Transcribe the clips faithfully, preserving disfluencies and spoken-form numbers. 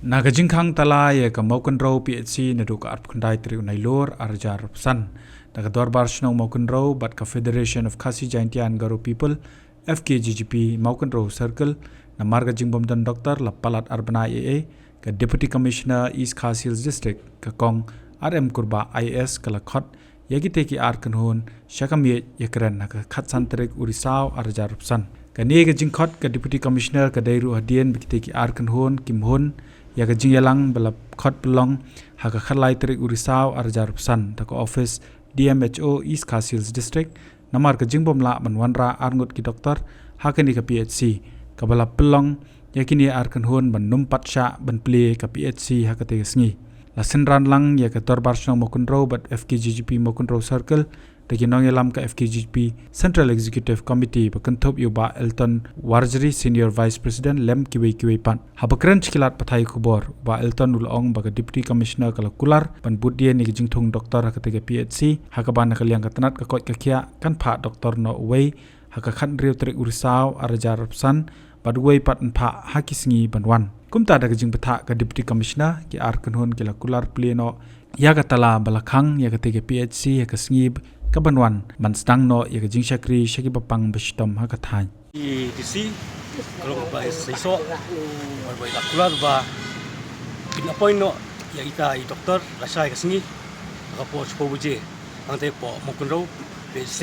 Na ka jingkhang tala ïa ka Mawkynrew P H C naduh ka arphew khyndai tarik u Nailur arhajar arphew san, na ka Dorbar Shnong Mawkynrew bad ka Federation of Khasi Jaintia and Garo People, F K J G P, Mawkynrew Circle, namar ka jingbym don doktor la palat ar bnai ei ei, ka Deputy Commissioner East Khasi Hills District, ka Kong R M Kurbah I A S, ka la khot ïa kitei ki ar kynhun sha ka miej ïakren ha ka khatsan tarik u Risaw arhajar arphew san. Kane ka jingkhot ka Deputy Commissioner ka dei ruh hadien ba kitei ki ar kynhun kim hun ïa ka jingïalang ba la khot pynlong ha ka khatlai tarik u Risaw arhajar arphew san da ka office D M H O East Khasi Hills District, namar ka jingbym lah ban wanrah arngut ki doktor ha kane ka P H C, kaba la pynlong ïa kine ar kynhun ban nym pat shah ban plie ka P H C ha katei ka sngi. La synran lang ïa ka Dorbar Shnong Mawkynrew bad F K J G P Mawkynrew Circle da ki nongïalam ka F K J P Central Executive Committee, ba kynthup ïa u Bah Elton Warjri, Senior Vice President, lem kiwei kiwei pat. Haba kren sha ki lad pathai khubor, u Bah Elton u la ong ba ka Deputy Commissioner ka la kular ban bud dien ïa ka jingthung doktor ha katei ka P H C, ha kaba na ka liang ka tnat ka koit ka khiah kan phah doktor noh uwei ha ka khathynriew tarik u Risaw arhajar arphew san, bad uwei pat yn phah ha ki sngi ban wan. Kumta da ka jingbthah ka Deputy Commissioner, ki ar kynhun ki la kular plie noh ïa ka tala ba la khang ïa katei ka P H C ha ka sngi ka ban wan, ban sdang noh ïa ka jingshakri sha kiba pang ba shitom ha ka thaiñ. I D C ka long ba i seisoh ba i la kular ba in appoint noh ïa ita i doktor lashai ka sngi ha ka por shiphew baje hangtei hapoh Mawkynrew P H C.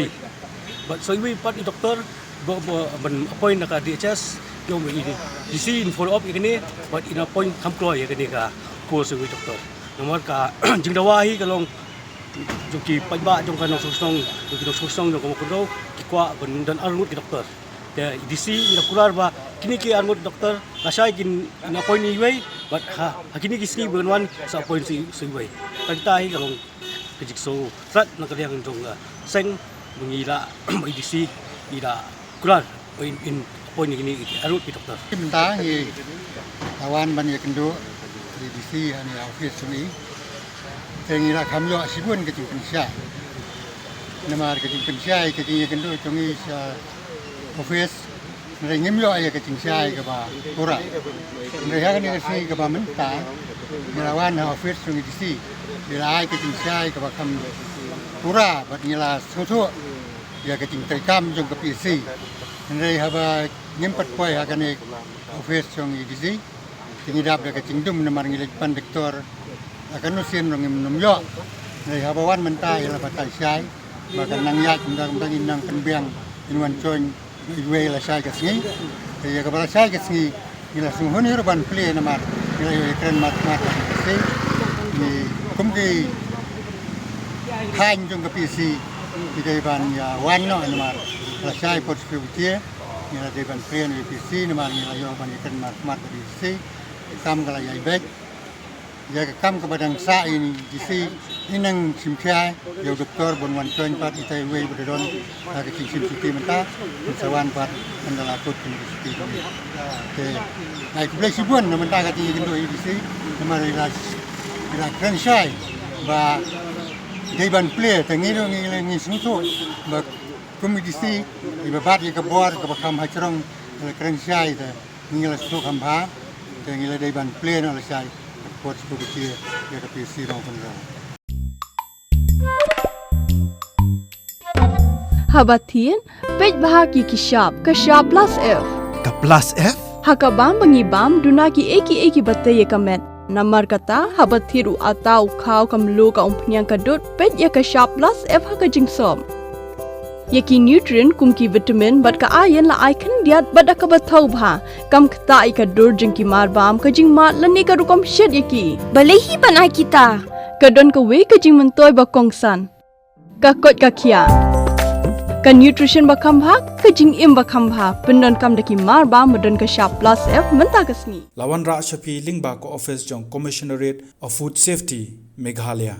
Bad sa iwei pat i doktor ba, ba, ban appoint na ka D H S, jong i D C in follow up ïa kane, bad in appoint kham kloi ïa kane ka course iwei doktor. Namar ka jingdawa hi ka long jong ki paidbah jong ka nongshnong, jong ki nongshnong jong ka Mawkynrew, ki kwah ban don arngut ki doktor. Te i D C i la kular ba kine ki arngut doktor lashai kin appoint iwei, bad ha, ha kine ki sngi ban wan sa appoint sa, sa iwei. Kata hi ka long ka jingsoh trat na ka liang jong ka seng, ba ngi la, ba i D C i la kular ba in, in appoint ïa kine ki arngut ki doktor. Mynta ngi la wan ban ïakynduh i D C ha ine i office jong i. Te ngi la kham ïoh shibun ka jingpynshai. Namar ka jingpynshai ka jingïakynduh jong i sha office, hynrei ngim ïoh ïa ka jingshai kaba pura. Hynrei ha kane ka sngi kaba mynta ngi la wan ha office jong i D C, ngi la ai ka jingshai kaba kham pura bad ngi la sngewthuh ïa ka jingtrei kam jong ka P H C. Hynrei haba ngim pat poi ha kane ka office jong i D C, te ngi dap da ka jingdum namar ngi leit pan doktor ha kano sien ruh ngim nym ïoh. Hynrei haba wan mynta i la batai shai ba kan nang ïaid, mynta, mynta ngin nang pynbiang, ngin wan join iwei lashai ka sngi. Te ïa kaba lashai ka sngi ngi la sngewhun hi ruh ban plie namar ngi la ïoh ïakren markhmat bad ka P H C. Ngi kum ki thaiñ jong ka P H C ngi dei ban ïa wan noh namar lashai por shiphew baje. Ngi la dei ban plie na ka P H C namar ngi la ïoh ban ïakren markhmat bad ka P H C. Kam ka la ïai beit. Ïa ka kam kaba dang sah ïa i D C, i nang shim khia ïa u doktor ban wan join pat ita iwei ba da don ha ka jingshim shuti mynta, ban sa wan pat ynda la kut ka jingshim shuti. Te ai khublei shibun na mynta ka jingïakynduh i D C, namar i la, i la kren shai ba dei ban plie, te ngi ruh ngi, ngi sngewthuh ba kum i D C iba bat ïa ka bor kaba kham ha jrong, i la kren shai te ngi la sngewthuh kham bha, te ngi la dei ban plie noh lashai ka por shiphew baje ïa ka P H C Mawkynrew. Haba thied, peit bha ïa ki shap, ka shap plus F. Ka plus F? Ha ka bam ba ngi bam, duna kiei kiei kiba tei ïa ka met. Namar kata, haba thied u atta, u khaw, ka mluh, ka umphniang, ka dud, peit ïa ka shap plus F ha ka jingsop. Ïa ki nutrient kum ki vitamin bad ka iron la ai khyndiat bad da kaba thaw bha. Kam ktah ïa ka dur jong ki marbam, ka jingmad lane ka rukom shet ïa ki. Balei hi ban ai kita? Ka don kawei ka jingmyntoi ba kongsan. Ka koit ka khiah. Ka nutrition ba kham bha, ka jingim ba kham bha. Pyndonkam da ki marbam ba don ka shap plus F mynta ka sngi. La wanrah sha phi lyngba ka office jong Commissionerate of Food Safety, Meghalaya.